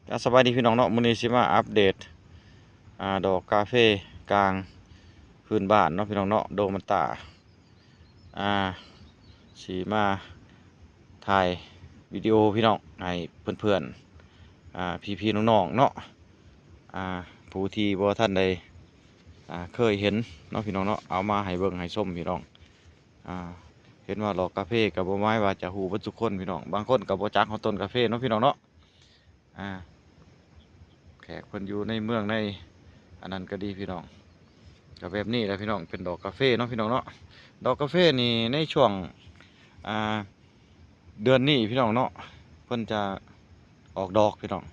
ກະສະບາຍດີພີ່ນ້ອງເນາະ, ມື້ນີ້ຊິມາອັບເດດ ອ່າ ດອກກາເຟກາງພື້ນບ້ານເນາະພີ່ນ້ອງເນາະ, ໂດມະຕາ ອ່າ ຊິມາຖ່າຍວິດີໂອພີ່ນ້ອງໃຫ້ເພື່ອນໆ ອ່າ ພີ່ໆນ້ອງໆເນາະ, ອ່າ ຜູ້ທີ່ບໍ່ທັນໄດ້ ອ່າ ເຄີຍເຫັນເນາະພີ່ນ້ອງເນາະ, ເອົາມາໃຫ້ເບິ່ງໃຫ້ຊົມພີ່ນ້ອງ. ອ່າ ເຫັນວ່າດອກກາເຟກະບໍ່ໝາຍວ່າຈະຮູ້ເບິດທຸກຄົນພີ່ນ້ອງ, ບາງຄົນກະບໍ່ຈັກຮອດຕົ້ນກາເຟເນາະພີ່ນ້ອງເນາະ. ອ່າ ແຂກເພິ່ນຢູ່ໃນເມືອງໃນອັນນັ້ນກະດີພີ່ນ້ອງ, ກະແບບນີ້ແຫຼະພີ່ນ້ອງ, ເປັນດອກກາເຟເນາະພີ່ນ້ອງເນາະ. ດອກກາເຟນີ້ໃນຊ່ວງ ອ່າ ເດືອນນີ້ພີ່ນ້ອງເນາະ, ເພິ່ນຈະອອກດອກພີ່ນ້ອງ.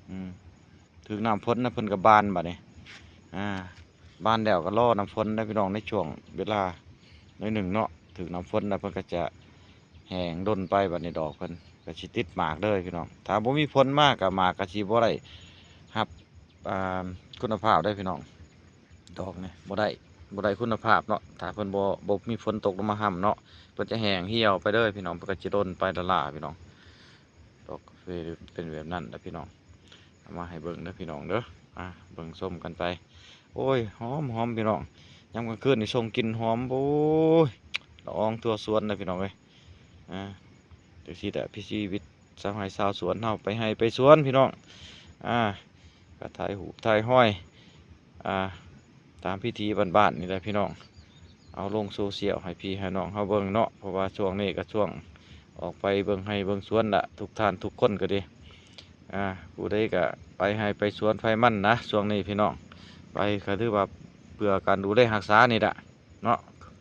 ອືມ ຖືກນ້ຳຝົນນະ ເພິ່ນກະບານບາດນີ້. ອ່າ ບານແລ້ວກະລໍນ້ຳຝົນໄດ໋ພີ່ນ້ອງ, ໃນຊ່ວງເວລາໜ້ອຍໜຶ່ງເນາະ, ຖືກນ້ຳຝົນນະ ເພິ່ນກະຈະແຫ້ງດົນໄປ, ບາດນີ້ດອກເພິ່ນກະຊິຕິດໝາກເລີຍພີ່ນ້ອງ. ຖ້າບໍ່ມີຝົນມາກະໝາກກະຊິບໍ່ໄດ້ຮັບ ອ່າ ຄຸນນະພາບໄດ໋ພີ່ນ້ອງ. ດອກນີ້ບໍ່ໄດ້ ບໍ່ໄດ້ຄຸນນະພາບເນາະ, ຖ້າເພິ່ນບໍ່ ບໍ່ມີຝົນຕົກລົງມາຮ່ຳເນາະ, ເພິ່ນຈະແຫ້ງຫ່ຽວໄປເລີຍພີ່ນ້ອງ, ເພິ່ນກະຊິດົນໄປລ້າໆພີ່ນ້ອງ. ດອກກາເຟເປັນແບບນັ້ນລະພີ່ນ້ອງ, ເອົາມາໃຫ້ເບິ່ງເດີພີ່ນ້ອງເດີ. ອ່າ ເບິ່ງຊົມກັນໄປ. ໂອ້ຍ ຫອມໆພີ່ນ້ອງ, ຍາມກາງຄືນນີ້ສົ່ງກິ່ນຫອມ ໂອ້ຍ ລະອອງທົ່ວສວນເດີພີ່ນ້ອງເອີຍ. ອ່າ ຈັ່ງຊີ້ແຫຼະ ຊີວິດຊາວໄຮ່ຊາວສວນເຮົາ, ໄປໄຮ່ໄປສວນພີ່ນ້ອງ. ອ່າ ກະຖ່າຍຮູບຖ່າຍຮອຍ ອ່າ ຕາມພິທີບ້ານໆນີ້ແຫຼະພີ່ນ້ອງ, ເອົາລົງໂຊຊຽວໃຫ້ພີ່ໃຫ້ນ້ອງເຮົາເບິ່ງເນາະ, ເພາະວ່າຊ່ວງນີ້ກະຊ່ວງອອກໄປເບິ່ງໄຮ່ເບິ່ງສວນລະ ທຸກທ່ານທຸກຄົນກະດີ. ອ່າ ຜູ້ໃດກະໄປໄຮ່ໄປສວນໄປມັນນະ ຊ່ວງນີ້ພີ່ນ້ອງ, ໄປກະຖືວ່າເພື່ອການດູແລຮັກສານີ້ລະເນາະ,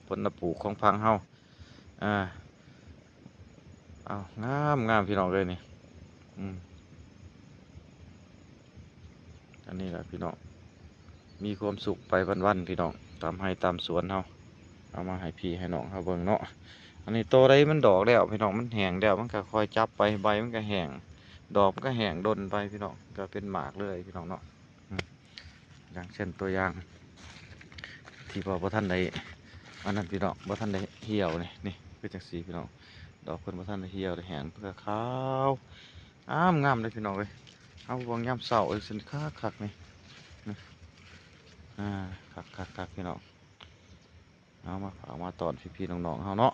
ຜົນລະປູກຂອງຝັ່ງເຮົາ. ອ່າ ເອົາ ງາມໆພີ່ນ້ອງເອີຍນີ້. ອືມ ອັນນີ້ລະພີ່ນ້ອງ, ມີຄວາມສຸກໄປວັນໆພີ່ນ້ອງ, ຕາມໄຮ່ຕາມສວນເຮົາ. ເອົາມາໃຫ້ພີ່ໃຫ້ນ້ອງເຮົາເບິ່ງເນາະ. ອັນນີ້ໂຕໃດມັນດອກແລ້ວພີ່ນ້ອງ, ມັນແຫ້ງແລ້ວ ມັນກະຄ່ອຍຈັບໄປ, ໃບມັນກະແຫ້ງ ດອກມັນກະແຫ້ງດົນໄປພີ່ນ້ອງ, ກະເປັນໝາກເລີຍພີ່ນ້ອງເນາະ. ອືມ ຢ່າງເຊັ່ນຕົວຢ່າງທີ່ວ່າບໍ່ທັນໄດ້ອັນນັ້ນພີ່ນ້ອງ, ບໍ່ທັນໄດ້ຫ່ຽວນີ້, ນີ້ຄືຈັ່ງຊີ້ພີ່ນ້ອງ, ດອກເພິ່ນບໍ່ທັນໄດ້ຫ່ຽວໄດ້ແຫ້ງ ເພື່ອຂາວ ງາມໆເດ້ພີ່ນ້ອງເອີຍ. ເຮົາເບິ່ງຍາມເຊົ້າ ເອີ ຊັ້ນຄັກໆນີ້ ນີ້ ອ່າ ຄັກໆໆ ພີ່ນ້ອງ. ເອົາມາຝາກມາຕ້ອນພີ່ໆນ້ອງໆເຮົາເນາະ.